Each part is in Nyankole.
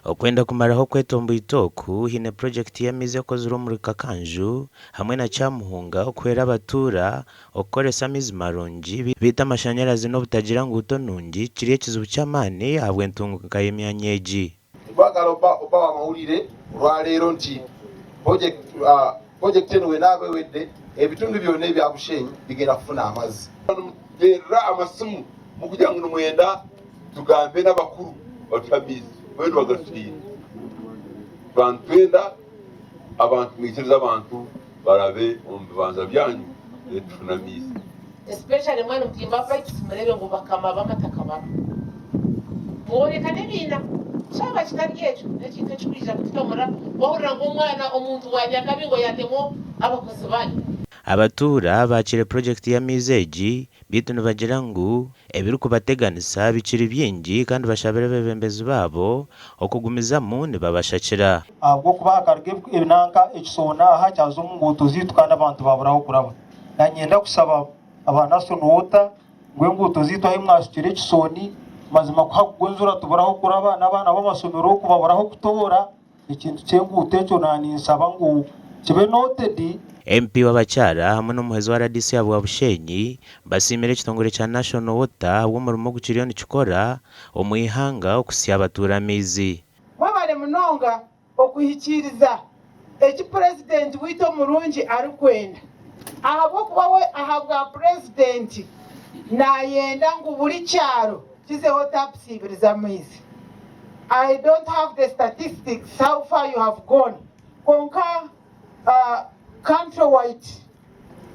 Okwenda kumaraho okwetomboita oku, haine purogyekiti y'amaizi ekozirwe omuri Kakanju hamwe na Kyamuhunga okuhwera abatuura okukoresa amaizi marungi beitu amashanyarazi n'obutagira nguuto nungi kiri ekizibu ky'amaani ahabw'entunguka y'emyanya egi. Twagala obawe amawulire olwaleero nti purojekiti enu bwenaaba ewedde, ebitundu byona ebya Bushenyi bigenda kufuna amazzi. Nimututeerera amasimu mukugira ngu nimwenda tugambe n'abakuru batuhe amaizi, mbwenu bagatuhaire. Twaba nitwenda abantu mwikirize abantu barabe omu bibanja byanyu reero tufune amaizi. Especially mwena mutimba pipes mureebe ngu bakama bamataka bariho. Mworeka nebiina. Kyaba kitari ekyo nekintu ekikwija kututamura wahurira ngu omwana omuntu wa Nyakabingo yatemwa abakozi banyu. Abatuura baakiire purogyekiti y'amaizi egi beitu nibagira ngu ebirikubateganisa bikiri bingi kandi bashabire abeebembezi baabo okugumizamu nibabashakira. Ahabw'okuba hakaruga ebinanka ekisoona aha kyaza omu nguuto zaitu kandi abantu baabura ah'okuraba. Nanyenda kushaba aba National Water ngu enguuto zaitu ahu mwashukire ekisooni mazima ku hakugwa enjura tubura ah'okuraba n'abaana b'amashomero oku babura ah'okutoora. Ekintu ky'enguuto ekyo naninshaba ngu kibe noted. MP w'abakyara hamwe n'omuhwezi wa rdc ahabwa Bushenyi basiimire ekitongore kya National Water ahabw'omurimo ogu kiriyo nikikora omu ihanga okuhitsya abatuura amaizi. Mwebare munonga okuhikiiriza eki Purezidenti waitu omurungi arikwenda ahabw'okuba we ahabwa Purezidenti nayenda ngu buri kyaro kizeho tapusi ibiri z'amaizi. I don't have the statistics how far you have gone kwonka country wide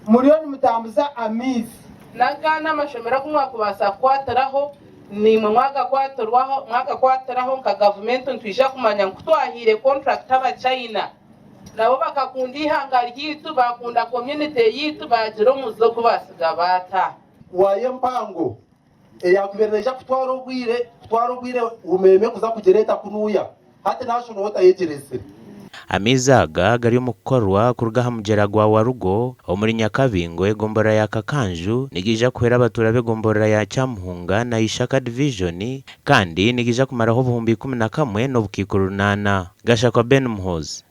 muriyo nimutambuza amaizi. N'agaana amashomero agu mwakubaasa kukwatiraho, naimwe mwagakwatirwaho, mwagakwatiraho nka gavumenti nitwija kumanya ngu kutwahaire kontrakiti Abachina nabo bakakunda eihanga ryaitu, baakunda community yaitu, baagira omuze ogu baatsiga baata. Waaya empango eyaakubaire neija kutwara obwire kutwara obwire Umeme kuza kugireeta kunuya, hati National Water yegiretsire. Amaizi aga gari omu kukorwa kuruga aha mugyera gwa Warugo omuri Nyakabingo egomborora ya Kakanju nigaija kuhwera abatuura b'egomborora ya Kyamuhunga na Ishaka divijoni kandi nigaija kumaraho obuhumbi 11 n'obukaikuru runaana. Gashakwa Ben Muhoozi.